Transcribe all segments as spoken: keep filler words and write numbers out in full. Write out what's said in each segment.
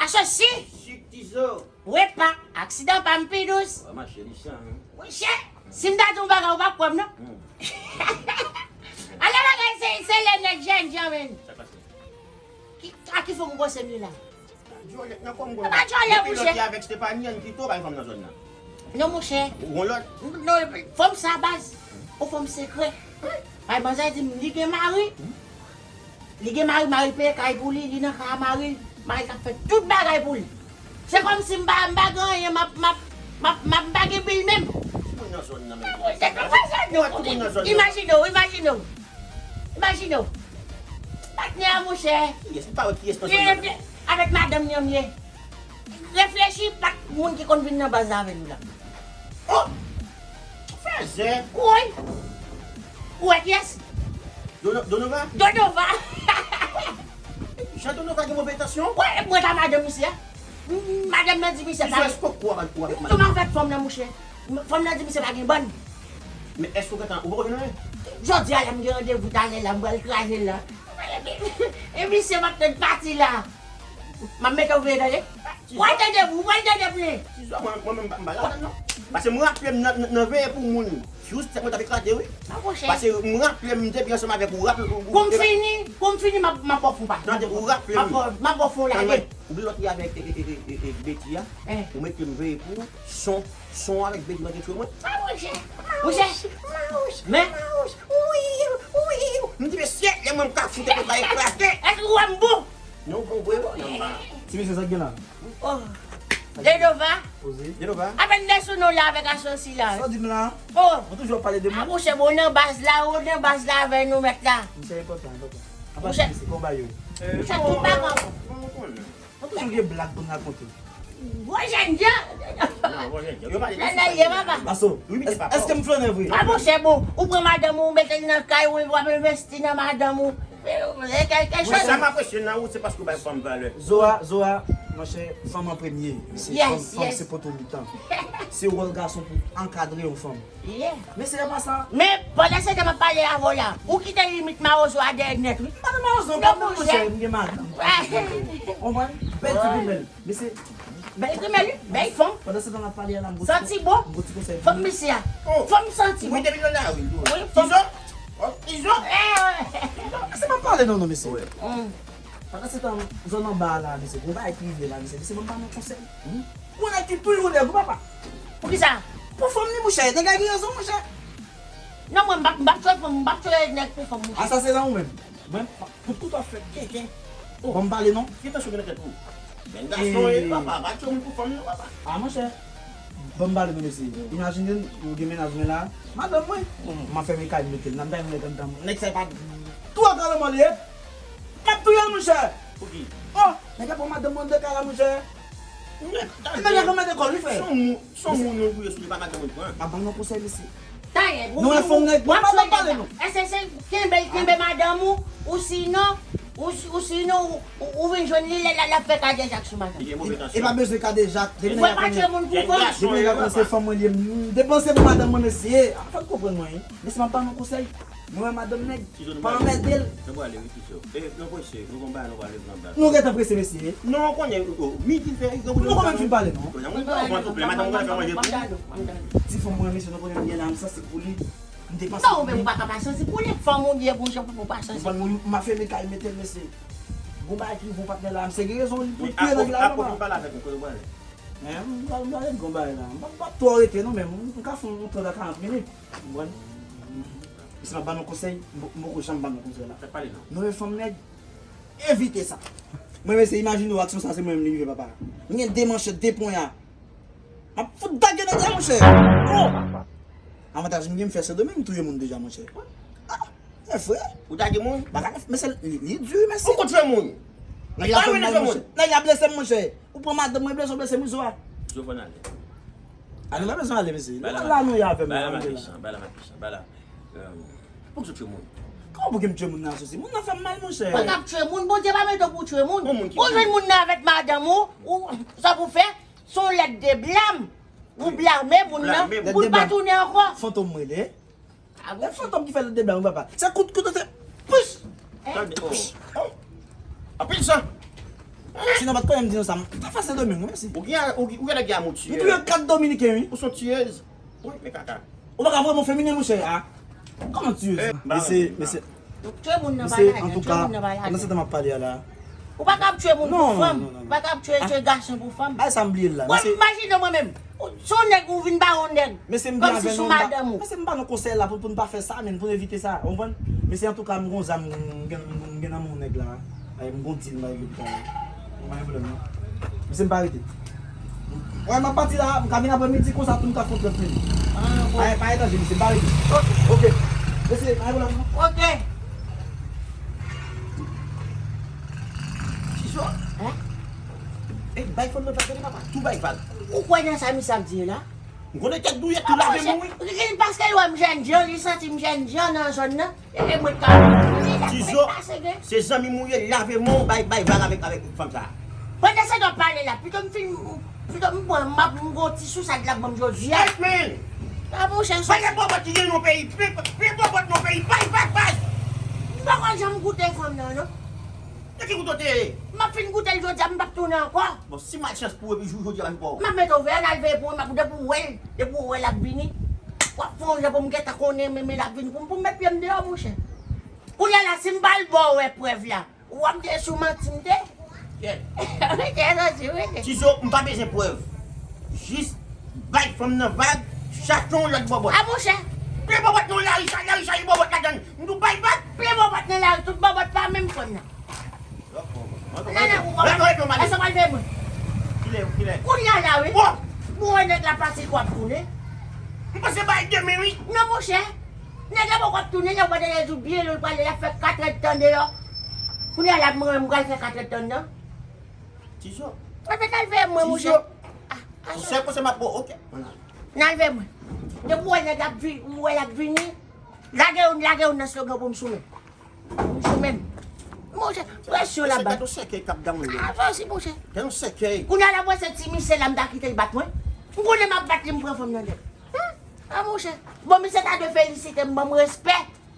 Asosi. Sik, tizo. Repa, aksidan pa m pi dous. Wè mache li chan, hein. Monchè, si m ta di yon bagay, ou p ap kwè m, non? Hmm. Ala bagay, se, se lè nèg jènjan, menn. Sa pase? Ki, a ki fòm ou panse m ye la? Djòlè, nan kò m, pa djòlè, monchè. Depi lòt ki avèk Stephanie, Ann Kito, bay fanm nan zòn nan. Non, monchè. Ou gon lòt? Non, fanm sa, baz. Yon fanm sekrè. Bay manzè di m, li gen mari. Li gen mari, mari peye kay pou li, li nan kay a mari l. Mari l k ap fè tout bagay pou li. Se kòmsi m pa, m pa gen anyen, m ap, m ap, m ap, m ap, m pa gen bil menm. Ki moun nan zòn nan menm? Imajine w, imajine w. Imajine w. Patnè a, monchè. Kiyès? M pa wè kiyès nan zòn nan. Avèk madanm li an m ye. Reflechi, pa t moun ki konn vin nan baz la avè nou la. Oh! Fèzè! Woy! Ou wè kiyès? Dono-, Donova? Donova! Jan Donova gen move entansyon? Wè, mwen ta madanm misye. M, madanm nan di misye pa gen. Èske w ap, ou avèk madanm? M avèk fanm nan, monchè. Fanm nan di misye pa gen bann. Men èske w gentan, ou poko jwenn anyen? Jodi a la, m gen randevou talè la, m pral kraze l la. E misye m ap tann pati la. M ap mete w veye tande. Ou pral tande, ou pral tande vle. Ti zwa, mwen, mwen menm, m pa ladann non. Paske m raple m nan, nan, nan veye pou moun. Fuse tèt mwen t ap eklate, wi. Paske m raple m depi ansanm avèk ou, raple ou. Kou m fini, kou m fini, m ap, m ap ofri w pa. Tande, ou raple m. M ap, m ap ofri w lage. Ou gen lòt li avèk, e, e, Betty a. Ou mete m veye pou son, son avèk Betty manke tchwe mwen. Monchè, monchè. Men. M di, mesye, lè mwen m ka fout epi pa eklate. Èske ou wè m bon? Non, bon, bon, bon, non, pa. Ti mesye, sa k gen la? Oh. Denova. Poze. Denova. Apèn de sou non la avèk asosi la. Sa w di m la? Oh. Mwen toujou ap pale de mwen. A, monchè, bon, nan baz la, ou nan baz la avè nou mèt la. Misye enpòtan, enpòtan. Apa, misye, kòman bagay yo? Monchè, tout bagay. Mwen toujou gen blag pou m rakonte. Gwo jènjan. Non, gwo jènjan. Yo pale de sa. Nan, nan, ye, papa. Paso, èske m flannen vre? A, monchè, bon, ou pran madanm ou, ou mete l nan kay ou, epi w ap envesti nan madanm ou. Mwen, sa m apresye nan ou, se paske w bay fanm valè. Zoa, Zoa, monchè, fanm an premye. Mesye, fanm, fanm se poto mitan. Se wòl gason pou ankadre yon fanm. Men se pa sa. Men pandan se tan m ap pale avè w la, ou kite limit mawozo a dèyè nèt, wi. M pa nan mawozo, m pa nan monchè, m gen madanm. Konprann? Bèl ti grimèl. Mesye, bèl grimèl, wi. Bèl fanm. Pandan se tan n ap pale a la, m gon ti konsèy. Santi bon. M gon ti konsèy pou ou. Fanm misye a. Fanm santi bon. Wi, depi nan lari, tou. Wi, fanm. Izo. Oh, Izo. Mesye, m ap pale non, non, mesye. Pandan se tan, zòn anba a la, mesye, gon bagay ki rive la, mesye. Mesye, ban m ba nou konsèy. Gon nèg ki touye yon nèg, wi, papa. Poukisa? Pou fanm li, monchè. Nèg la gen rezon, monchè. Non, mwen, m p ap, m p ap touye fanm, m p ap touye nèg pou fanm, monchè. A, sa se nan ou menm. Mwen, kout kout w ap fè kenken. Ban m pale non. Ki tansyon gen nan tèt ou? Jèn gason, e, papa, pa touye moun pou fanm, non, papa. A, monchè. Ban m pale non, mesye. Imajine, ou gen mennaj mwen la. Madanm mwen. M ap fèmen kay m mete l. Nan m ta yon nèg anndan. Nèg sa pa twò gran nan mwen li ye. M ap touye l, monchè. Pou ki? Oh, nèg la pran madanm mwen anndan kay la, monchè. Nèg la konn mete kò l, wi, frè. Son moun, son moun nou touye sou li, pa madanm mwen pran. M ap ban nou konsèy, mesye. Nou wè fanm nèg, w ap touye nèg la. Èske se kenbe, kenbe madanm ou, ou sinon, ou, ou sinon, ou, ou, ou vin jwenn li lè l ap fè kadejak sou madanm? E pa bezwen kadejak. Depi nèg la konnen, depi nèg la konnen se fanm mwen li ye, m depanse pou madanm mwen, mesye. Fò n konprann mwen, wi. Mesye, m ap ban nou konsèy. Nou wè madanm nèg, pa anmède l. Nou prese, nou gon bagay nou prale pran bal. Nou gentan prese, mesye. Non, ou konnen, oh, midi fè, nou konn fin pale, non. Konnen, mwen pran tout lè, madanm mwen fè manje pou. Ti fanm mwen, mesye, nou konnen m gen la, m santi pou li. M te panse. Non, men ou pa ka pa santi pou li. Fanm ou ye, bon jan pou ou pa santi pou li. M a fèmen kay, mete l, mesye. Gon bagay ki rive yon patnè la, misye gen rezon, li pou touye nèg la, papa. Apre fin pale avèk mwen, kote ou prale? Men, m pral, m pral gon bagay la. M pa, m pa twò rete, non, men m ka fè yon trant a karant minit. Ou konprann? Mesye, m ap ba nou konsèy, m, m poko janm ba nou konsèy la. Fè pale non. Nou wè fanm nèg, evite sa. Mwen, mesye, imajine w aksyon sa, se mwen menm li rive, papa. M gen de manchèt, de ponya. M ap fout dage nèg la, monchè. Oh! Avantaj m gen, m fè Sendomeng, m touye moun deja, monchè. Ah, men frè. Ou dage moun? Bagay, mesye, li, li di, mesye. Ou konn fè moun? Nèg la fè m mal, monchè. Nèg la blese m, monchè. Ou pran madanm mwen, blese, blese m, Izo a. Izo fò n ale. A nou pa bezwen ale, mesye. Nou pa la nou ye avè m la, nou la. Bay la, bay la, bay la. Poukisa w tchwe moun? Kòman pou ki m tchwe moun nan, asosi? Moun nan fè m mal, monchè. Ou t ap tchwe moun, Bondye pa mete w pou w tchwe moun. Ou jwenn moun nan avèk madanm ou, ou, sa pou fè, se yon lèt de blam. Ou blame moun nan, pou l pa tounen ankò. Fantom m rele. E fantom ki fè lèt de blam, papa. Se kout, kout, se pous. Tande, oh. Anpil san. Si nou pa t konnen m di nou sa, m ta fè Sendomeng, wi, mèsi. Ou gen, ou, ou gen lè gen amour tueur. M touye kat Dominiken, wi. Ou son tueuse. Wi, men kaka. Ou pa ka vrèman feminen, monchè, a. Kòman tueuse? Mesye, mesye. Tchwe moun nan bagay, tchwe moun nan bagay. Pandan se tan m ap pale a la. Ou pa ka ap tchwe moun pou fanm. Ou pa ka ap tchwe, tchwe gason pou fanm. Bagay sa m bliye l la. Mwen, imajine mwen menm. Si yon nèg ou vin ba yon nèg. Mesye, m byen avè nou, m ba, mesye, m ba nou konsèy la pou, pou n pa fè sa, men pou n evite sa. Ou konprann? Mesye, antouka, m gon zam, m gen, m gen nan men yon nèg la. Ay, m gon dil m ba li. Mwen pa gen pwoblèm, non. Mesye, m pa rete. Wè, m ap pati la, m ka vin aprè midi konsa tou, m ka fè trant minit. Ah, bon. Ay, pa etanje, mesye, m pa rete. Ok. Ok. Mesye, pa gen pwoblèm, non. Ok. Tizo. Hein? Ey, bay fanm nan vag, tande papa. Tou bay vag. Ou kwè nan sa misye ap di la? M konnen tèt douyèt tou lave men wi. Paske li wè m jènjan, li santi m jènjan nan zòn nan. E mwen ka. Tizo, se zanmi m ou ye, lave men w, bay, bay vag avèk, avèk fanm sa. Pandan se tan w ap pale la, pito m fin, pito m pran, m ap, m gon ti sousad la ban m jodi a. Hey, man! A, monchè, pa gen bòbòt ki gen nan peyi, pi, pi bòbòt nan peyi, bay vag, bay! M pa konn janm goute fanm nan, non. Nan ki kote w te ye? M ap fin goute l jodi a, m p ap tounen ankò. Bon, si malchans pou ou, epi jou jodi a pa vin pa w. M ap mete w veye, n al veye pou ou, m ap, depi w wè l, depi w wè l ap vini, w ap fè yon jan pou m gentan konnen, men, men l ap vini, pou m, pou m met pye m deyò, monchè. Kounye a la, si m pa al ba w eprèv la, w ap gen sou manti m te. Kèt. Kèt, santi, wi. Tizo, m pa bezwen prèv. Jis bay fanm nan vag, chache yon lòt bòbòt. A, monchè. Plen bòbòt nan lari sa, lari sa, e bòbòt ladann. M di w bay vag. Plen bòbòt nan lari, tout bòbòt pa menm fanm nan. Nan, nan, ou konprann? Èske w pral fè mwen? Kilè, kilè? Kounye a la, wi. Bon, wè nèg la pase kwa ap tounen. M panse bay demen, wi. Non, monchè. Nèg la poko ap tounen, lè w gade lè jou byen lè l prale, l ap fè katrèdtan deyò. Kounye a la, mwen, mwen pral fè katrèdtan nan. Tizo. Mwen fèk al veye mwen, monchè. Tizo. Ah, ah, sèl konsèy m ap ba w, ok. N al veye mwen. Depi w wè nèg la ap vi-, ou wè l ap vini, lage youn, lage youn nan slogan pou m sou men. Sou men. Monchè, presyon la ba. Gade yon sèkèy k ap down la. Avanse, monchè. Gade yon sèkèy. Kounye a la, mwen se ti misye la, m ta kite l bat mwen. M konnen m ap bat li, m pran fanm nan nèt. Hmm? A, monchè. Bon, misye ta dwe felisite m, ban m respè.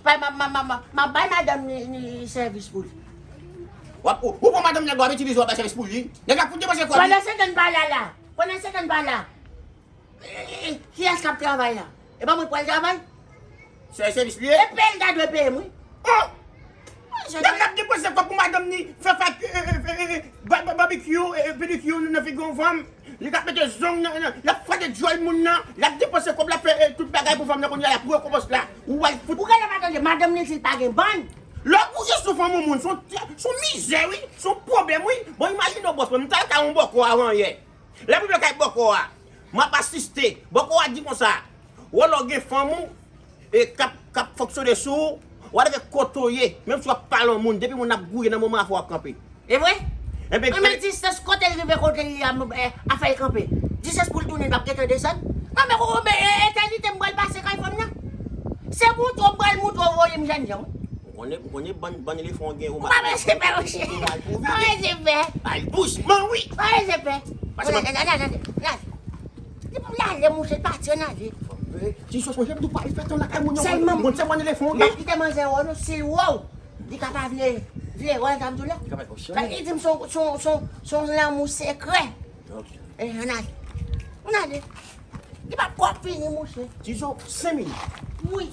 Pa, m ap, m ap, m ap, m ap bay madanm ni, ni sèvis pou li. W ap, ou, ou pran madanm nèg la, w ap itilize w, w ap bay sèvis pou li. Nèg la fout depanse kòb li. Pandan se tan n pa la la. Pandan se tan n pa la. E, e, e, kiyès k ap travay la? E pa mwen k pral travay? Se sèvis li ye? E peye l ta dwe peye m, wi. Oh! Nèg la ap depanse kòb pou madanm ni fè fè, e, e, e, e, ba-, ba-, babikyou, e, e, pedikyou nan figi yon fanm. Li t ap mete zong nan, nan, l ap fwade djòl moun nan, l ap depanse kòb, l ap fè, e, tout bagay pou fanm nan, kounye a l ap rekonpans la. Ou al fout. Ou genlè pa tande, madanm li di l pa gen bann. Lè w gouye sou fanm yon moun, se yon, se yon mizè, wi, se yon pwoblèm, wi. Bon, imajine w bòs mwen, m t al kay yon bòkò avan yè. Lè m rive kay bòkò a, m ap asiste. Bòkò a di konsa, wè lè w gen fanm ou, e k ap, k ap fonksyone sou ou, whatever kote w ye, menm si w ap pale yon moun, depi moun ap gouye nan moman a fò w ap kanpe. E vre? Enben, enben distans kote l rive kote l ye a, m, e, afè l kanpe. Distans pou l tounen, l p ap gentan desann. Non, men koko, men, e, etènite m pral pase kay fanm nan. Se moutre w m pral moutre w, voye m jènjan. M konnen, m konnen bann, bann elefan gen. Ou pa bezwen pè, monchè. Ou pa bezwen pè. Al dousman, wi. Pa bezwen pè. Pase nan, nan, nan, nan, nan. Depi m lale, monchè, pati, ann ale. Ti sos, monchè, m tou pa fè tan lakay moun yo. Sèlman, monchè, bann elefan gen. M ap kite manzè wè w, non, si l wè w. Li ka pa vle, vle wè sa m di w la. Li ka pa vle wè w. Li di m se yon, se yon, se yon, se yon lanmou sekrè. Ok. E, ann ale. Ann ale. Li p ap ko ap fini, monchè. Tizo, senk minit. Wi.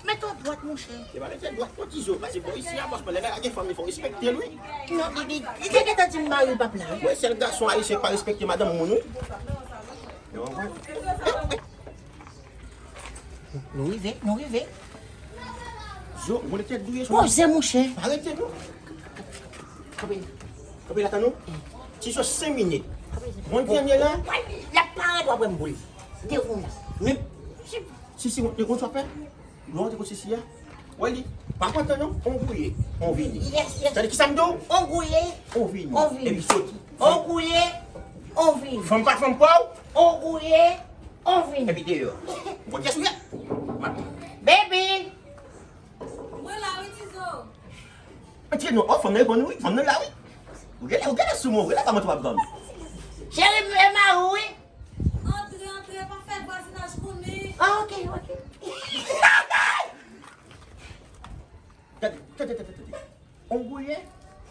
Mete w dwat, monchè. E pa rete dwat non, Tizo. Pase bò isi a, bòs mwen, lè bagay gen fanm, li fò respekte l, wi. Non, li, li, li te gentan di m mari l p ap la, wi. Wi, sèl gason ayisyen k pa respekte madanm moun, wi. Yo, wi. Nou rive, nou rive. Zo, mwen te douye sou. Poze, monchè. Pa rete, non. Kanpe. Kanpe la, tann ou. Ti sou senk minit. Mwen dènye la. L ap parèt, w ap wè m boule. Devan la. Men, si, si, si, mwen, mwen sa fè. Lè w te konn sisi a. Wè li. Pa kontan, non. On gouye, on vini. Yes, yes. Tande ki sa m di w? On gouye, on vini. On vini. Epi soti. On gouye, on vini. Fanm pa fanm pa w. On gouye, on vini. Epi deyò. Bon, yes, wi. Baby. Mwen la, wi, Tizo. Antre non, oh, fanm nan reponn wi, fanm nan la wi. Ou genlè, ou genlè sou mwen, ou genlè pa mwen twò ap dòmi. Cheri, m e mari w wi. Antre, antre, pa fè vwazinaj konnen. Ah, ok, ok. Tande, tande, tande, tande. On gouye,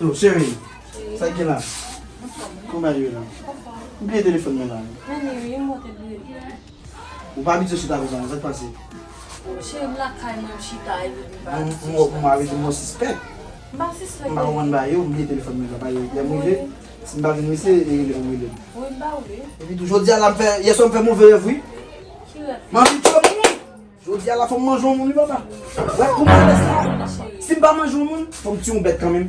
Yo, cheri, sa k gen la? Kòman w ye? M bliye telefòn mwen la. Anyway, m pote bliye. Ou pa abitye chita konsa, sa k pase? Cheri, m lakay mwen, m chita, epi m pa abitye chita konsa. M wè w avè yon sispèk. M pa sispèk. M pa konprann bagay yo, m bliye telefòn mwen la, pa gen lè m rive. Si m pa vin, mesye, e lè m rele m. Wi, m pa vle. Epi tou, jodi a la, m fè, yèswa m fè move rèv, wi. Ki rèv? M anvi tiye moun. Jodi a la, fò m manje yon moun, wi, papa. Wè, kouman lè sa? Si m pa manje yon moun, fò m tiye yon bèt kanmenm.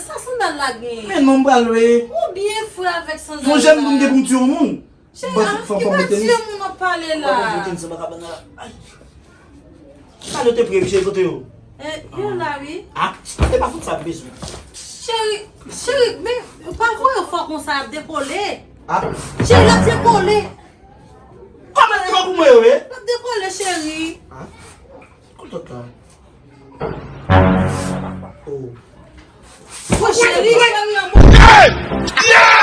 sandal. Sa sandal la genyen? Men non, m pral wè. Ou byen fre avèk sandal la. Yon jèn moun gen pou m tiye yon moun. Cheri, ah, ki pa tiye moun w ap pale la? Sa yo te pre, cheri, kote yo? Eh, yo la, wi. Ah, e pa fout sa m bezwen. Cheri, cheri, men, pa voye yo fò konsa, y ap dekole. Ah. Cheri, l ap dekole. Kòman e pa pou mwen yo ye? L ap dekole, cheri. Ah. Kote lòt la? Oh. Bon, cheri, cheri, an mwen.